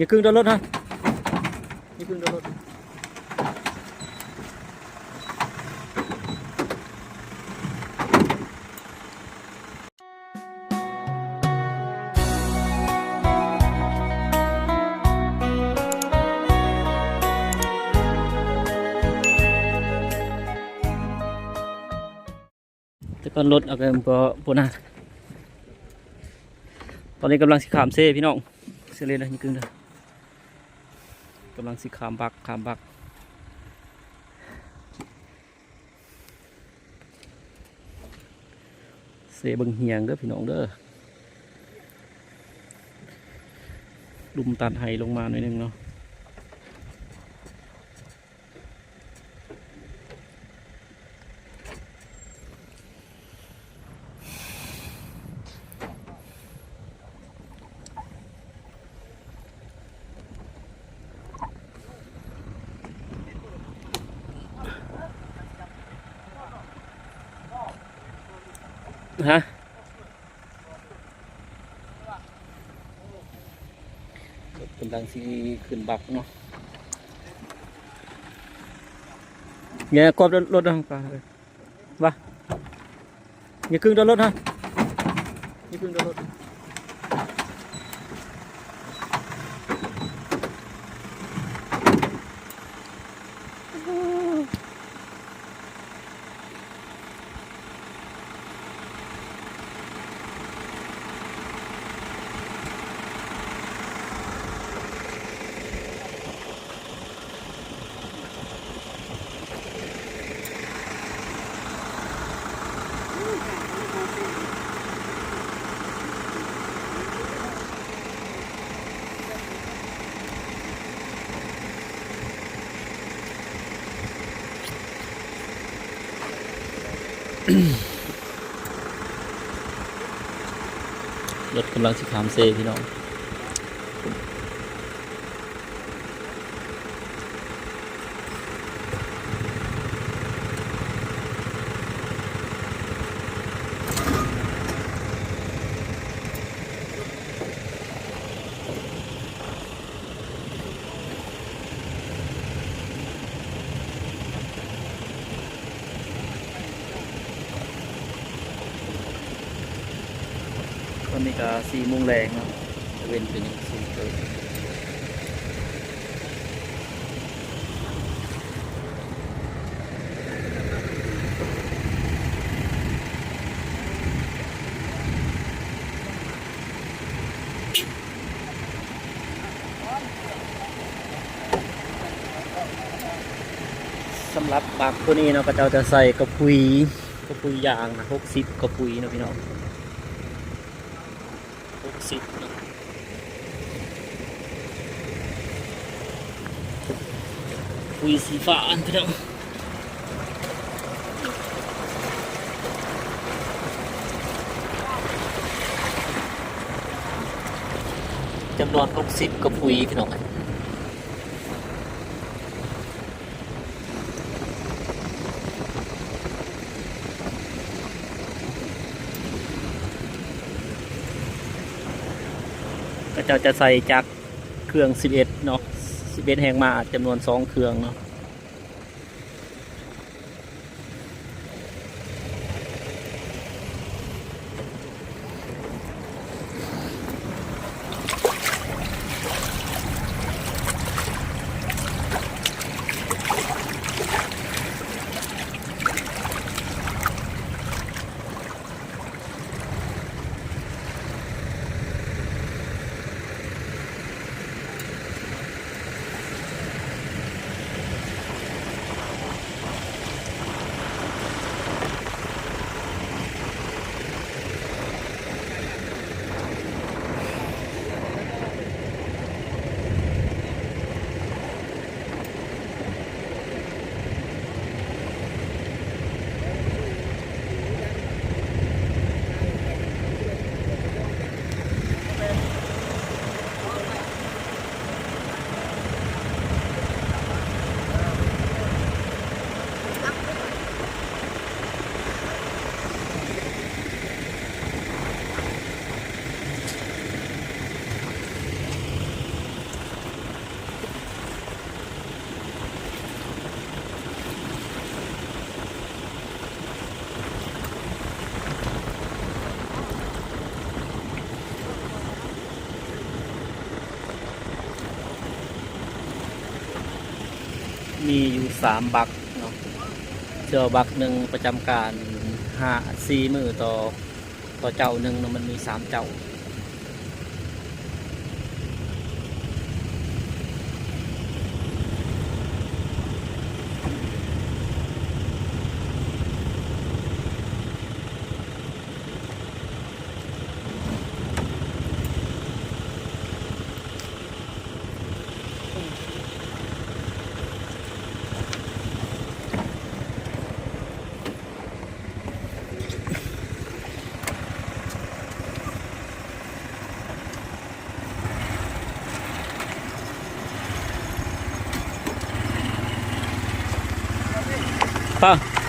ຢ່າກຶງໂດນລົດຮະ ຢ່າກຶງໂດນລົດ. ແຕ່ກ່ອນລົດເອົາໄປບໍ່ ບໍ່ນານ. ຕອນນີ້ກຳລັງຊິຂ້າມເຊພີ່ນ້ອງ ເຊເລນເດີ ຢ່າກຶງເດີ. ກຳລັງຊິຂ້າມບັກ ຂ້າມບັກ ເຊເບິ່ງຮຽງເດີພີ່ນ້ອງເດີ. ລຸ່ມຕັດໄຫລົງມາໜ້ອຍໜຶ່ງເນາະ. ຮະ ກຳລັງຊິຂຶ້ນບັກເນາະ. ແຫຍ່ກອບລົດ ລົດນຳ ວ່າ ຢ່າກຶງໂດນລົດຮະ ຢ່າກຶງໂດນລົດ. ລົດກຳລັງຊິຂ້າມເຊພີ່ນ້ອງ. ຕອນນີ້ກະສີ່ໂມງແລງເນາະ ຕາເວັນກະຍັງສູງເຕີບ. ສຳລັບບັກໂຕນີ້ເນາະ ເຂົາເຈົ້າຈະໃສ່ກະປຸຍ ກະປຸຍຢາງນະ ຫົກສິບກະປຸຍເນາະພີ່ນ້ອງ ຫົກສິບເນາະ ປຸຍສີຟ້າອັນພີ່ນ້ອງ. ຈຳນວນຫົກສິບກະປຸຍພີ່ນ້ອງ. ເຂົາເຈົ້າຈະໃສ່ຈັກເຄື່ອງສິບເອັດເນາະ ສິບເອັດແຮງມ້າ ຈຳນວນສອງເຄື່ອງເນາະ. ເ ມີຢູ່ສາມບັກເນາະ ເທື່ອບັກໜຶ່ງປະຈຳການຫ້າ ສີ່ມື້ຕໍ່ ຕໍ່ເຈົ້າໜຶ່ງເນາະ ມັນມີສາມເຈົ້າ. ໄປ